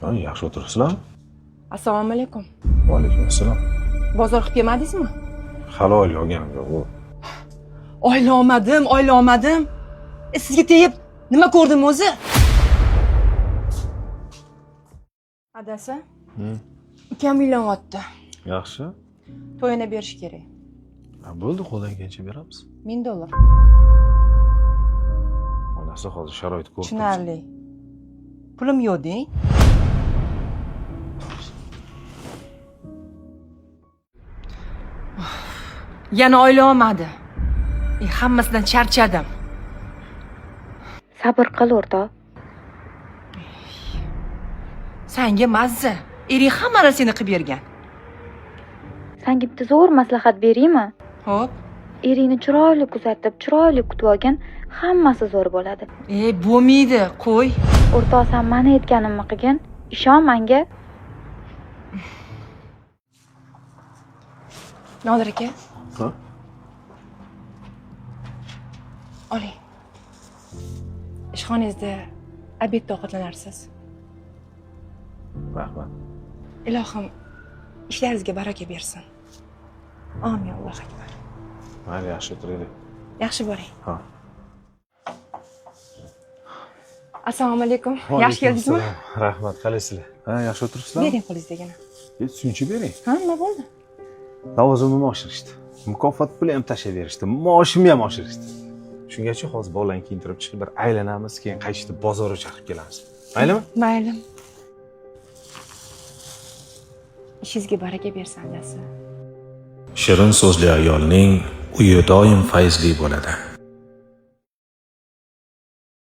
Ha, yaxshi o'tiribsizlarmi? Assalomu alaykum. Va alaykum assalom. Bozor qilib kelmadingizmi? Hali oylik olganim yo'q. Oyla olmadim, oyla olmadim. Sizga tegib nima ko'rdim o'zi? Adasi, ukam uylanyapti. Yaxshi. To'yini berish kerak. Ha, bo'ldi, qo'ldan kelgancha beramiz. $1000. Onasi hozir sharoit ko'rib. Tushunarli. Pulim yo'q deng. Yana oyla olmadi. Hammasidan charchadim. Sabr qil o'rtoq. Sanga mazza. Ering hamma narsani qilib bergan. Sanga bitta zo'r maslahat beraymi? Xo'p. Eringni chiroyli kuzatib, chiroyli kutib olgin, hammasi zo'r bo'ladi. Bo'lmaydi, qo'y. O'rtoq, san mani aytganimni qilgin, ishon manga. Nodir aka. Ha? Oling. Ishxonangizda obedda ovqatlanarsiz. Rahmat. Ilohim ishlaringizga baraka bersin. Amin, Allohu akbar. Mayli, yaxshi o'tiraylik. Yaxshi boring. Ha. Assalomu alaykum. Yaxshi keldingizmi? Rahmat, qalaysizlar? Ha, yaxshi o'tiribsizlarmi? Bering qo'lingizdagini. Suyunchi bering. Ha, nima bo'ldi? Lavozimimni oshirishdi. Mukofot puli ham tashlab berishdi. Maoshimni ham oshirishdi. Shungacha hozir bolalarni kiyintirib chiqib bir aylanamiz, keyin qaytishda bozorga chaqirib kelamiz. Maylimi? Mayli. Ishingizga baraka bersin, adasi. Shirin so'zli ayolning uyi doim fayzli bo'ladi.